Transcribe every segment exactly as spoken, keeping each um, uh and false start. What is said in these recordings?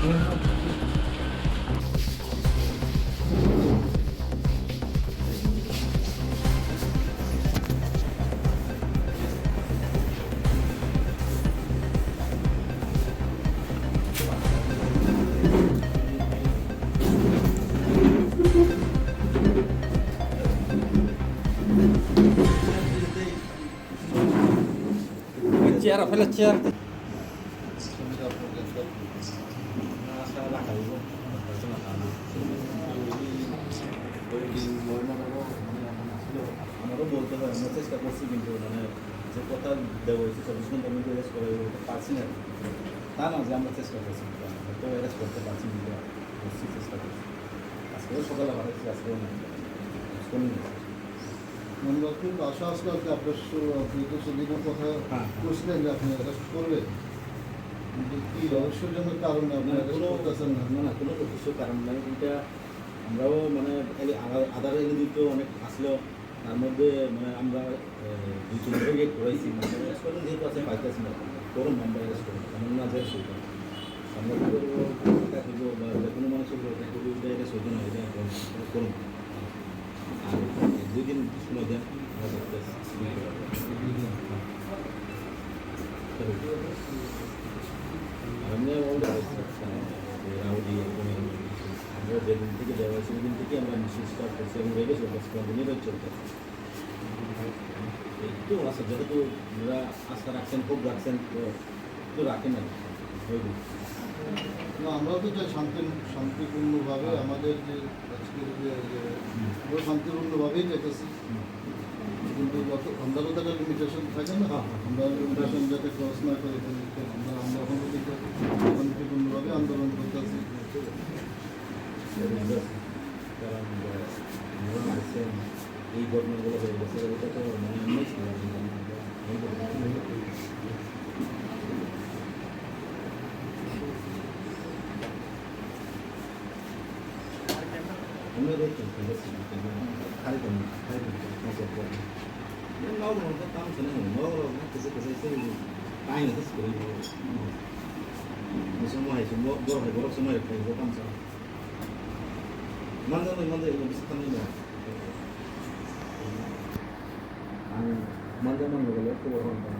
Chair, file chair. আমারও বলতে হয়, আমরা চেষ্টা করছি, কিন্তু মানে যে কথা দেওয়া হয়েছে চব্বিশ ঘন্টার মধ্যে অ্যারেস্ট করা হয়েছে, ওটা পারছি না। তা না যে আমরা চেষ্টা করছি, হয়তো অ্যারেস্ট করতে পারছি না, করছি, চেষ্টা করছি। আজকেও সকালে পাঠাচ্ছি, আজকেও না। আজকেও নিয়ে আসছি। আমরা কিন্তু আশা আসলো আর কি আপনার স-, আপনি তো সেদিনের কথা হ্যাঁ, হ্যাঁ। বলছিলেন যে আপনি অ্যারেস্ট করবেন। কিন্তু কি রহস্যজনক কারণে আপনি না, অ্যারেস্ট কোনো, করতেছেন না? না, না, কোনো রহস্য কারণ নাই। এটা আমরাও মানে এই আধার, আধার এনে দিতে অনেক আসলো, তার মধ্যে মানে আমরা, এ, দুই তিন জায়গায় করাইছি, মানে অ্যারেস্ট করেন যেহেতু আছে, পাইতেছি না, করুন আমরা অ্যারেস্ট করুন, এমন না যে অ্যারেস্ট হইতাম। আমরা কি করবো, এটা করবো, বা যে কোনো মানুষের উপর এটা করবো, এটা, এটা সহ্য নয়, এটা করুন, এটা করুন। আর দুই দিন সময় দেন, আমরা দেখতেছি। আর এমনি আমাদের রাউডি, এরকম আমরা যেদিন থেকে দেওয়া হয়েছে, ওই দিন থেকে আমরা মিছিল স্টার্ট করছি এবং রেডিও চলতেছে, কন্টিনিউ চলতেছে। একটু আছে, যেহেতু ওনারা আস্থা রাখছেন, খুব রাখছেন, তো একটু রাখেন আর কি। ওই দিন। না, আমরা তো চাই শান্তি, শান্তিপূর্ণভাবে হ্যাঁ। আমাদের যে আজকের যে, যে হুম। আমরা শান্তিপূর্ণভাবেই চাইতেছি। হুম। কিন্তু যত, আমরা তো একটা লিমিটেশন থাকে না? হ্যাঁ, হ্যাঁ। আমরা লিমিটেশন যাতে ক্রস না করে, এখানে তো আমরা, আমরা এখন তো দেখতে পাচ্ছি শান্তিপূর্ণভাবে আন্দোলন করতেছি। ঠিক আছে। কারণ, আহ, আমরা আছেন, এই ঘটনাগুলো হয়ে গেছে, এটা তো মানে এমনি ছিল না। আমরা দেখছেন, ঠিক আছে, খালি তো না, খালি তো না, নজর পড়ে। এই নগর তো কাম ছিল না, নগর না, কিছু কিছু এসে কাহিনী তো ছিল না। এই সময় হয়েছে, ব-, বড় হয়, বড় সময় একটা, এটা কাম ছিল। Manja nai, manja ino bisi thangnai no. Ang manja manno bole khobor hwn tong.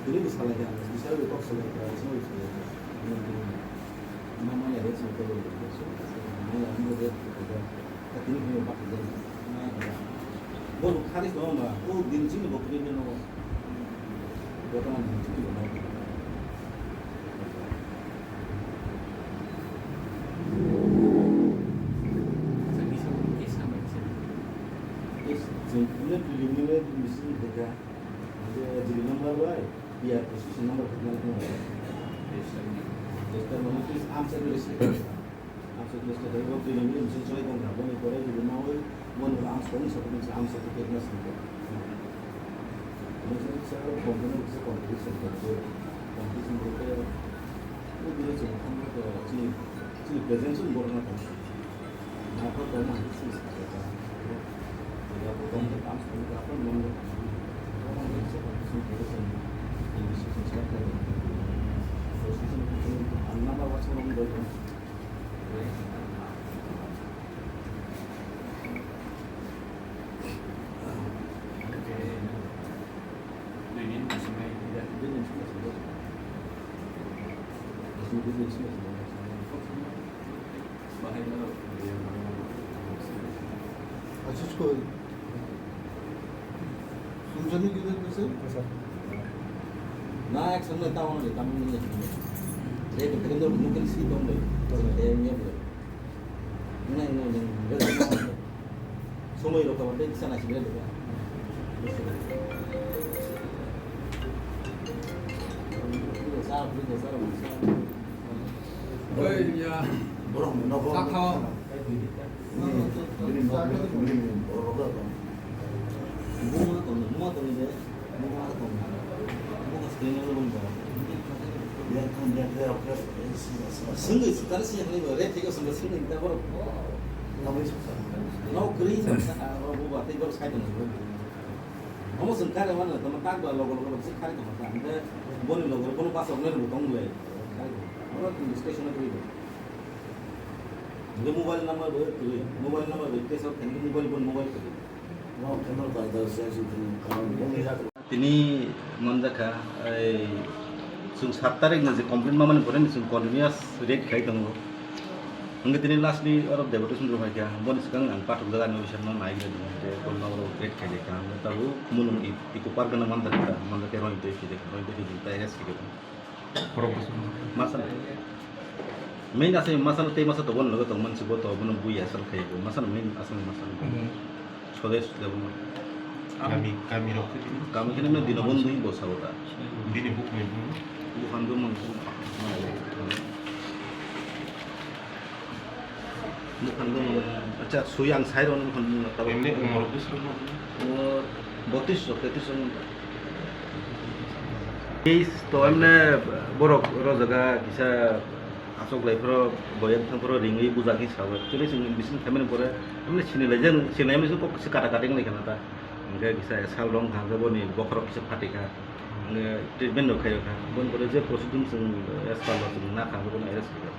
Ini salai ya, bisa kok salai ya, semua salai. Mama ya, dia semua kau boleh. Mama ya, mama dia. Tini hwnwi bakijak. Borok kharwi tongo ba, o din chini bo kwrwi no. Botman din chini bo no. Chwng phone preliminary meeting hwnkha, je jili number bai, P R position number hwnwi. Register mane please answer register. Ang suggestion tei bo twi nini machine choli tong kha, boni pore jodi nawi boni ulo ang soni sokhe nini ang sokhe tei ma sini. Nini sini sa company kisa competition kha, competition kha khe o bini chwng thangma to chini, chini presence ni borok na tong. Na kha tong ma chini sa kha. Ya ko tong kha ang soni kha ko non ko. Competition kha khe. Position kha khe. Ang number wa chini doi. Ashish koi. Sumsani gida kuse? Na, ek samna ta ono de, tamu ni. Re to kendo mungkin si tong de. De ni de. Nai, nai, nai. Somoi rok to de sana si de. Sa, sa, sa. Oi, ya. Borok ni nogo. Sakha. Swngwi swngchar se hwnwi bo rate thaigo swngbo swngwi ta borok. No kwrwi sa sa oro bo ba tei borok sai tongwi. Omo swng kare mano tamo tak ba logo logo se kare tongma ta. Hwnkhe boni logo bono bus rok nai bo tong le. Oro discussion kwrwi bo. Hwnkhe mobile number bo kwrwi. Mobile number bo tei sok hwnkhe mobile bo mobile kwrwi. Tini manjakha, ei, chwng sat tarik ni je complaint mamani pore ni chwng continuous raid khai tongo. Hwnkhe tini lastly oro deputation rok hai kha, boni swkang ang pathok jaga ni officer no nai gra di, je boni ma oro raid khai kha, hwnkhe tabuk mwnung i, eco park gana manjakha, manjakhe roi tei khai kha, roi tei khai kha, arrest khai kha. Borok bwswk. Masa. Main asai masa tei masa to bono logo tong mansi bo to bono bui asal khai bo. Masa main asal masa. Hmm. Sode sode bono. Kami, kami rok khe tini. Kami kene me dino bon dui bo sabo ta. Bini buk ni buk. Buhan do mang. Mukhang do mang. Acha, sui ang sai rw nang khon tabuk. Emni umor bwswk no? Umor botis rok, tetis rok. Case to emne borok ro jaga kisa asok lai phoro boyang thang phoro ringwi bujak hi sawi. Actually chwng bising khaimani pore emne sini lai jang sini emne kok kisa kata kata wng lai khana ta. Hwnkhe kisa sal rong thang khe boni bokhorok kisa phatikha. Hwnkhe treatment rok khaio kha. Boni pore je proceeding chwng as per law chwng na kha bono arrest khaio.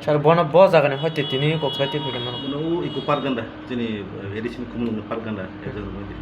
Sir, bono bo jagani hoite tini kok bai twi phaikheno. Bono o eco park ganda, chini, eh, A D C ni Khumulwng ni park ganda, ekjon rwmani twi.